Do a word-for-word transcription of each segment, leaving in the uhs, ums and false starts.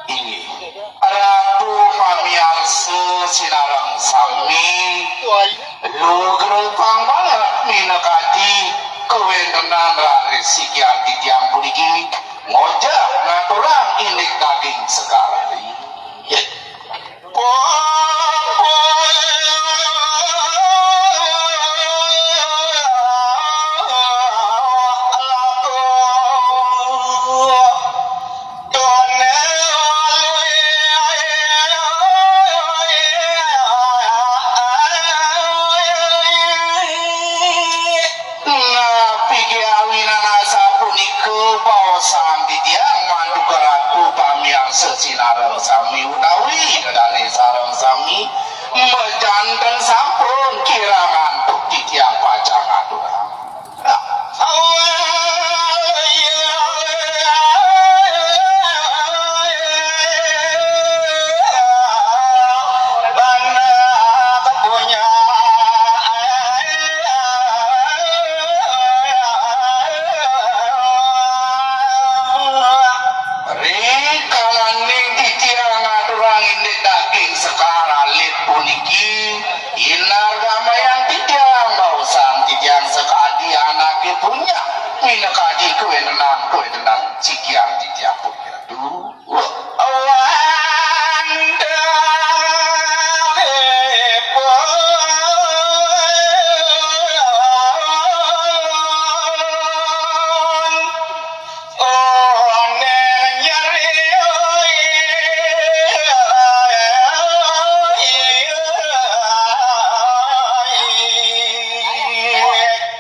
Inggih, Ratu pamiarsa sinareng sami, lugrepang banget minakadi kawentenan raris sikian titiang puniki ngojak ngaturang indik daging sekar. Napi ké awinan asapunika baosan titiang mantuk Ratu pamiarsa sinareng sami utawi ida dané sareng sami, majanten sampun kirang antuk titiang pacang aturang. Rikalaning titiang ngaturang indik daging sekar alit puniki, inargamayang titiang baosan titiang sakadi anaké punya, minakadi kawentenan-kawentenan sikian titiang puniki. Duh.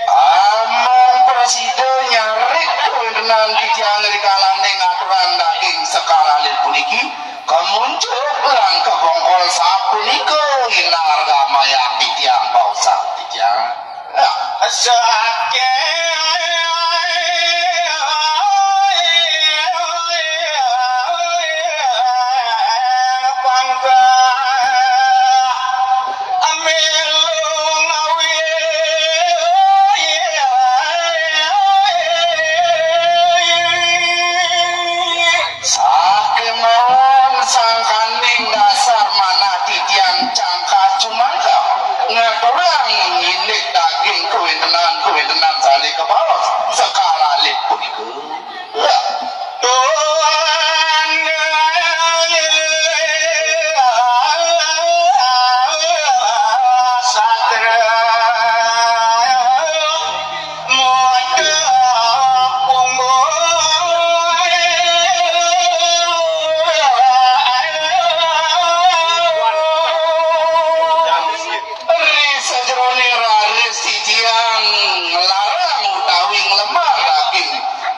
Among prasida nyarik kawentenan titiang rikalaning ngaturang daging sekar alit puniki, kamuncuk lan kabongkol sapunika inargamayang titiang baosan titiang. Saking pangkah Ambil ngawi. Sakémaon sangkaning dasar manah titiang cangkah cumangkah ngaturang indik daging kawéntenan-kawéntenan sané kabaos sekar alit punika. Ri sajeroning raris titiang nglarang utawi nglemah daging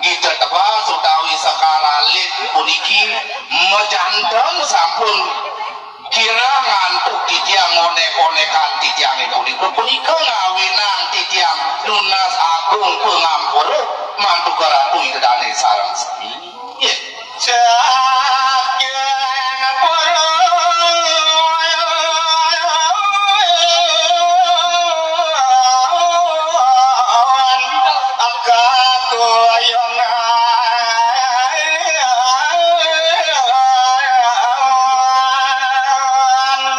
gita tebas utawi sekar alit puniki, majanten sampun kirang antuk titiang ngonék-onékan titiangé punika, punika ngawinang titiang nunas agung pangampura mantuk Ratu Ida Dané sareng sami. Saking purun kakuayangan.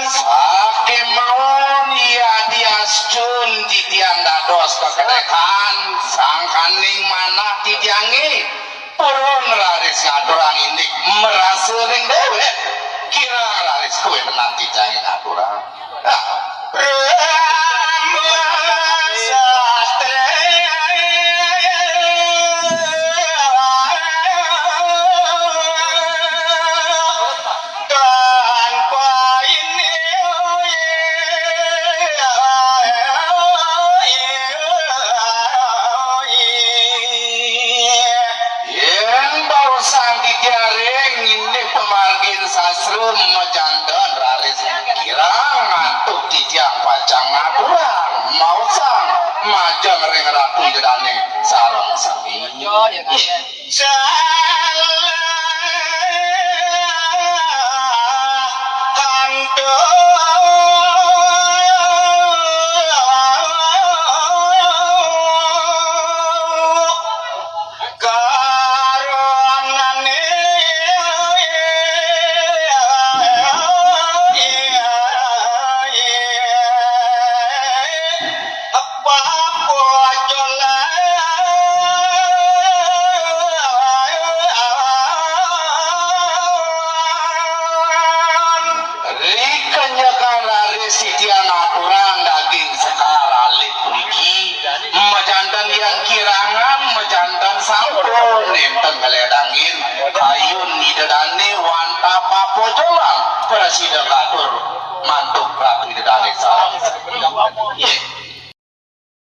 Sakémaon yadiastun titiang dados kakedékan sangkaning manah titiangé. Purun raris ngaturang indik marasa ring déwék, kirang raris kawéntenan titiangé ngaturang. Brahma sastra. Tanpa ini. Yén baosang titiang ring indik pamargin sastra majanten raris kirang antuk titiang pacang ngaturang maosang majeng ring Ratu Ida Dané sareng sami. Salah Rikanya kang raris titiang aturang daging Sekar alit puniki, majanten Hyang Kirangan, majanten sampun nenten ngledangin kayun Ida dane wantah papojolan, prasida katur mantuk Ratu Ida dane sareng.